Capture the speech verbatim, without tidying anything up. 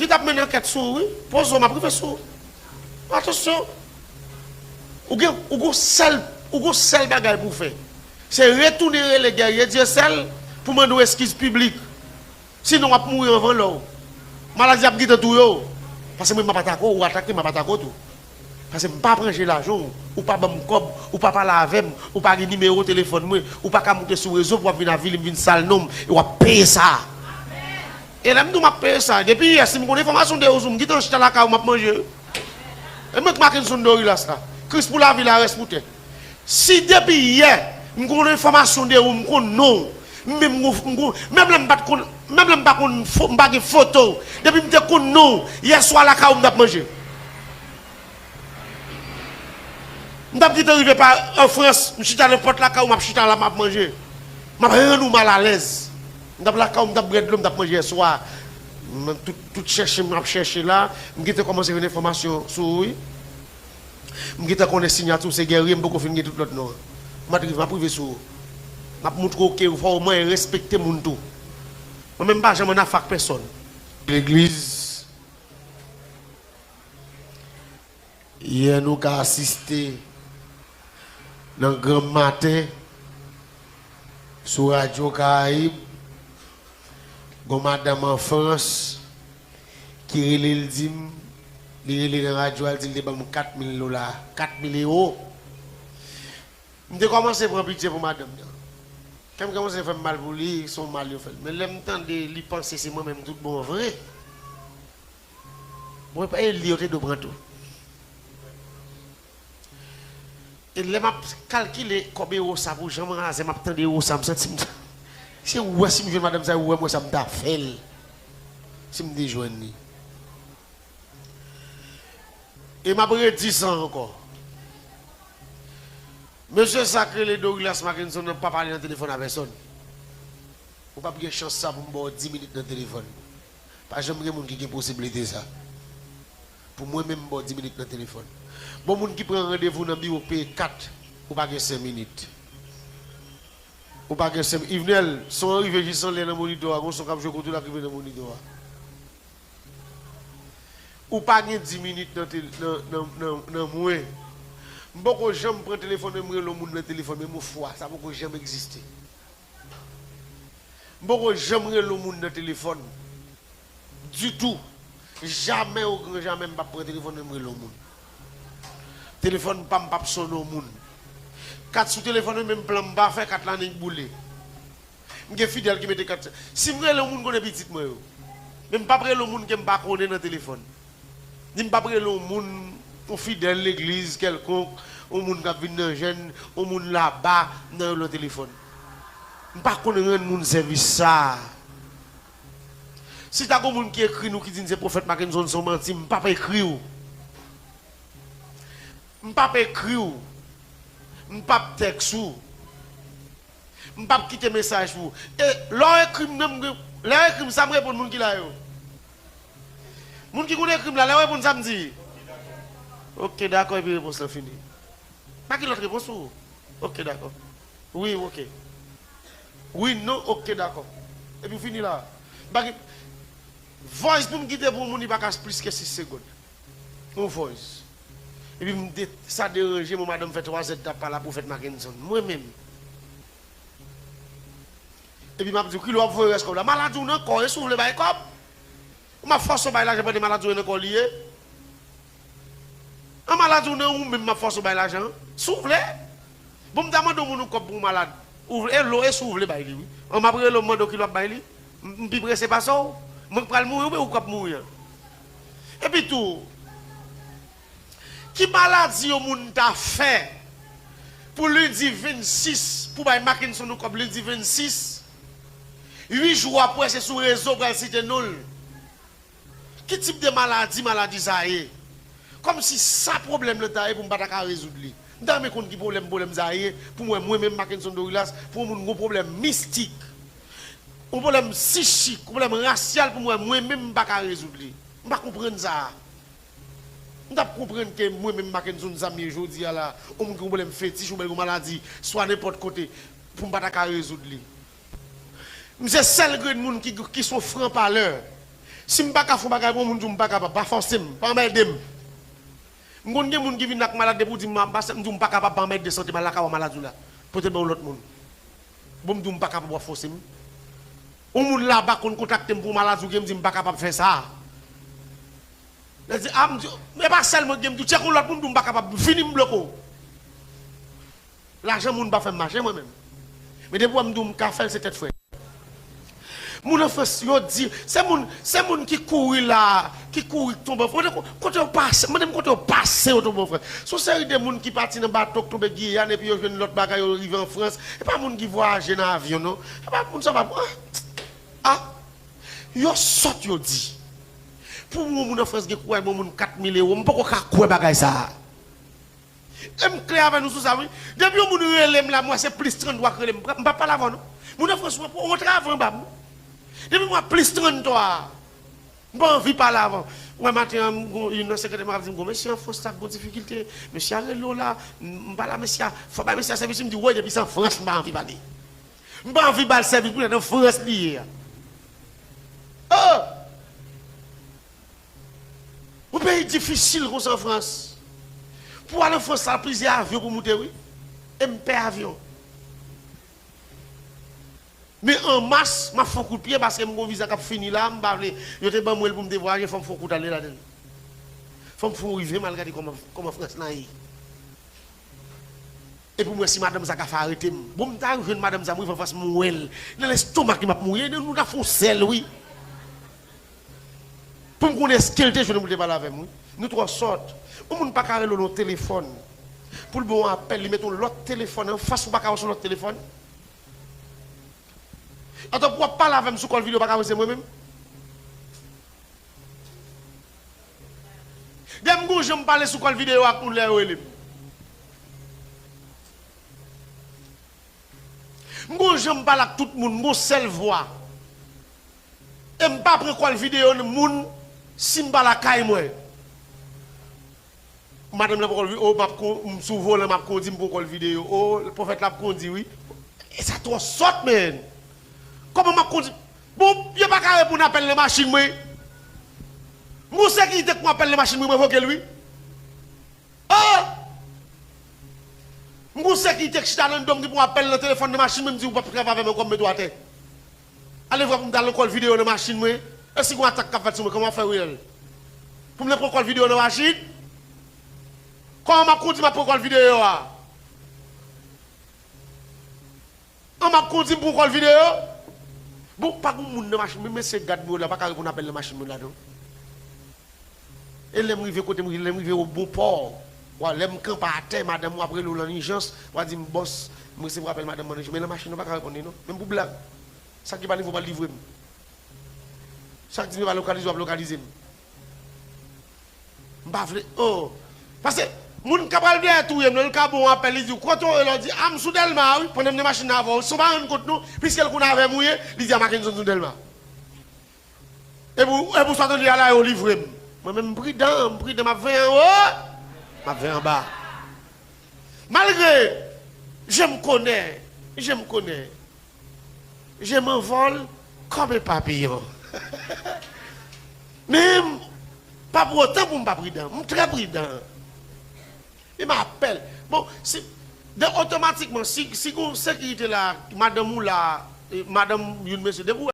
Li t ap mennen ankèt sou ou, wi. Poze w, m ap rive sou ou. Atansyon. Ou gen, ou gen sèl, ou gen sèl bagay pou w fè. Se retounen rele Guerrier Dieuseul pou mande w eskiz piblik. Sinon, w ap mouri anvan lè w. Maladi ap gentan touye w. Paske mwen, m ap atake w, ou atake m, m ap atake w tou. Paske m pa pran je lajan w, ou pa ban m kòb, ou pa pale avè m, ou pa gen nimewo telefòn mwen, ou pa ka moute sou rezo pou w ap vin avili m, vin sal non m, e w ap peye sa. E lè m di w m ap peye sa, depi yè, si m konn enfòmasyon de ou sou m, m gentan chita lakay ou, m ap manje. E mwen k Mackenson Dorilas la, Kris pou lavi, larès pou tè. Si depi yè, m konn enfòmasyon de ou, m konn non w, m menm, m konn, menm lè m pa t konn, menm lè m pa konn fo-, m pa gen foto w, depi m te konn non w, yè swa lakay ou m t ap manje. M t ap gentan rive pa an Frans, m chita nan pòt lakay ou, m ap chita la, m ap manje. M ap rann ou malalèz. M t ap lakay ou, m t ap bwè dlo, m t ap manje yè swa. M, tout, tout chèche m ap chèche la, m gentan kòmanse jwenn enfòmasyon sou ou, wi. M gentan konnen siyati w se Guerrier, m poko fin gen tout lòt non an. M ap rive, m ap rive sou ou. M ap montre w ke fò w mwen respekte moun tou. Mwen menm m pa janm ann afè ak pèsòn. Legliz. Yè nou ka asiste nan granm maten sou Radyo Karayib, gon madanm an Frans ki rele l di m, li rele nan radyo a, l di l te ban m kat mil dola, kat mil ewo. M te kòmanse pran pitye pou madanm nan. Kè m kòmanse fè m mal pou li, se yon mal yo fè l. Men lè m tande li panse se mwen menm tout bon vre. Bon, e li yo te dwe pran tou. E lè m ap kalkile kòb ewo sa pou jan manzè m ap tande ewo sa, m santi m, si ou wè, si m jwenn madanm sa, ou wè m wè sa m ta fè l si m te jwenn li. E m ap redi sa ankò. Mesye sa k rele Dorilas Mackenson nan pa pale nan telefòn a pèsòn. Ou p ap gen chans sa pou m ba w dis minit nan telefòn. Pa janm gen moun ki gen posiblite sa. Pou mwen menm, m ba w dis minit nan telefòn. Bon, moun ki pran randevou nan biwo peye kat, ou pa gen senk minit. Ou pa gen senk, Yvenel, son an rive jis anlè nan monitò a, gon son k ap jwe kote w la k rive nan monitò a. Ou pa gen dis minit nan, te, nan, nan, nan, nan mwen. M poko janm pran telefòn, men m rele yon moun nan telefòn, menm yon fwa, sa poko janm egziste. M poko janm rele yon moun nan telefòn. Ditou. Jamè o gran jamè m p ap pran telefòn, men m rele yon moun. Telefòn pa m p ap sonnen yon moun. Kat sou telefòn mwen, menm plan m pa fè, kat la annik boule. M gen fidèl ki mete kat. Si m rele yon moun, konnen pitit mwen yo. Men m p ap rele yon moun ke m pa konnen nan telefòn. Ni m p ap rele yon moun, yon fidèl legliz kèlkonk, yon moun k ap vin nan jèn, yon moun laba, m nan rele nan telefòn. M pa konn rann moun sèvis sa a. Si ta gon moun ki ekri nou ki di n se pwofèt Mackenson, se yon manti, m p ap ekri w. M p ap ekri w. M p ap tèks ou. M p ap kite mesaj pou ou. E lè w ekri m nan, m gen, lè w ekri m sa, m reponn moun ki la yo. Moun ki konn ekri m la, lè w reponn sa, m di, "Ok, dakò," epi repons lan fini. Pa gen lòt repons pou ou. "Ok, dakò." "Wi, ok." "Wi, non, ok, dakò." Epi w fini la. M pa gen, voice pou m kite pou yon moun, li pa ka plis ke sis segonn. Yon voice. Epi m de-, sa deranje mwen, madanm fè twazè t ap pale a pwofèt Mackenson. Mwen menm. Epi m ap di w, "Kilè w ap voye rès kòb la?" Maladi w nan kò w, e si w vle bay kòb. Ou m ap fòse w bay lajan pandan maladi w nan kò w li ye. An maladi w nan ou menm m ap fòse w bay lajan an. Si w vle. Bon, m ta mande yon moun yon kòb pou yon malad. Ou vle, e lo, e si w vle bay li, wi. An m ap rele w, m mande w kilè w ap bay li. M, m pi prese pase w. Mwen k pral mouri oubyen ou k ap mouri an? Epi tou, ki maladi yon moun ta fè pou lendi vennsis, pou bay Mackenson yon kòb lendi vennsis? Uit jou apre, se sou rezo w pral site non l. Ki tip de maladi maladi sa ye? Kòmsi sa pwoblèm lan ta ye pou m pa ta ka rezoud li. M ta renmen konn ki pwoblèm pwoblèm sa ye, pou m wè mwen menm Mackenson Dorilas, pou yon moun gon pwoblèm mistik, yon pwoblèm sichik, yon pwoblèm rasyal pou m wè mwen menm m pa ka rezoud li. M pa konprann sa a. M t ap konprann ke mwen menm Mackenson sa m ye jodi a la, yon moun ki gon pwoblèm fetich oubyen gon maladi, swa nenpòt kote, pou m pa ta ka rezoud li. M se sèl grenn moun ki, ki se yon fran palè. Si m pa ka fè yon bagay pou yon moun, di w m pa kapab, pa fòse m, pa anmède m. M konn gen moun ki vin ak malad depi w di m, m di w m pa kapab, pa anmède, sante m, al lakay w, maladi w la. Pote l ban yon lòt moun. Bon, m di w m pa kapab, w ap fòse m. Yon moun laba konn kontakte m pou yon maladi w gen, m di m pa kapab fè sa. Lè di, a, m di, e pa sèl mwen gen, m di w tchèk yon lòt moun, m di w m pa kapab, m fini, m bloke w. Lajan moun pa fè m mache mwen menm. Men depi w wè m di w m ka fè l, se tèt frè. Moun an Frans, yo di, se moun, se moun ki kouri la, ki kouri tonbe an Frans. Mande ko-, kote yo pase, mande m kote yo pase yo tonbe an Frans. Se yon seri de moun ki pati nan bato k tonbe Giyàn epi yo jwenn lòt bagay, yo rive an Frans. E pa moun ki vwayaje nan avyon, non. E pa moun sa pa, ah, ah. Yo sòt, yo di. Pou yon moun an Frans gen kouraj ban yon moun kat mil ewo, m poko ka kwè bagay sa a. E m klè avè nou sou sa, wi. Depi yon moun rele m la, m wè se plis tranntwa k rele m. M p ap pale avè w, non. Moun an Frans, w ap rantre avè w anba m. Depi m wè plis tranntwa a, m pa anvi pale avè w. Wè, maten an, m gon, youn nan sekretè mwen ap di m, gon mesye an Frans la k gon difikilte. Mesye a rele w la. M, m pale a mesye a. Fò bay mesye a sèvis, m di, woy, depi se an Frans, m pa anvi pale. M pa anvi ba l sèvis poutèt an Frans li ye a. Oh! Yon peyi difisil konsa an Frans. Pou al an Frans la, plizyè avyon pou moute, wi. E m pè avyon. Men an mas, m ap fè yon kout pye paske m gon viza k ap fini la, m pa vle. Yo te ban mwen l pou m te vwayaje, fò m fè yon kout ale ladan l. Fò m fè yon rive, m al gade kòman, kòman Frans lan ye. Epi m wè si madanm sa ka fè arete m. Bon, m ta jwenn madanm sa, m rive anfas, m wè l. Nan lestomak li m ap mouri. Nou ta fè yon sèl, wi. Pou m konnen èske l te jwenn pou l te pale avè m, wi. Nou twò sòt. Yon moun pa ka rele w nan telefòn. Pou l ba w apèl, li mete yon lòt telefòn anfas, ou pa ka wè se yon lòt telefòn. Atò, pou w ap pale avè m sou kòl videyo, ou pa ka wè se mwen menm. Dè m gon jan m pale sou kòl videyo ak moun lè yo rele m. M gon jan m pale ak tout moun, m gon sèl vwa. E m pa pran kòl videyo moun si m pa lakay mwen. Madanm nan pran kòl vi-, o, m ap kon-, m sou volan, m ap kondi, m pran kòl videyo. O, pwofèt la ap kondi, wi. E sa twò sòt, men. Kòman m ap kondi? Bon, yo pa ka reponn apèl nan machin mwen. M gon sekirite k pran apèl nan machin mwen, m revoke l, wi. Oh! M gon sekirite k chita nan do m ki pran apèl nan telefòn nan machin mwen, m di, ou p ap travay avè m ankò, m mete w atè. Ale vwa pou m t al nan kòl videyo nan machin mwen. E si gon atak k ap fèt sou mwen, kòman w ap fè, Wilel? Pou m nan pran kòl videyo nan machin? Kòman m ap kondi, m ap pran kòl videyo a? An m ap kondi, m pran kòl videyo? Bon, pa gon moun nan machin mwen, mesye gad mwen yo la, pa ka reponn apèl nan machin mwen la, non. E lè m rive kote m rive, lè m rive o bon pò, wa, lè m kanpe atè, madanm ou ap rele w lan ijans, w a di m, bòs, m resevwa apèl madanm mwen nan ijans, men lan machin nan pa ka reponn li non, menm pou blag. Sa ki pa livre w pa livre m. Sa ki di m yo pa lokalize w ap lokalize m. M pa vle, oh. Paske moun ka pral dèyè touye m nan, li ka ba w apèl, li di w, kote w ye la, w di, a, m sou Dèlma wi, pandan m nan machin nan avè w, san w pa rann kont non, piske l konn avè m ou ye, li di a Mackenson sou Dèlma. Epi w, epi w sot antre a la, yo livre m. Mwen menm, m pridan, m pridan, m ap veye anwo, m ap veye anba. Malgre, je m konè, je m konè, je m anvòl kòm en papiyon. Men, m pa pou otan pou m pa pridan, m trè pridan. E m apèl. Bon, si, de, otomatikman, si, si gon sekirite la, madanm ou la, e, madanm youn mesye, depi w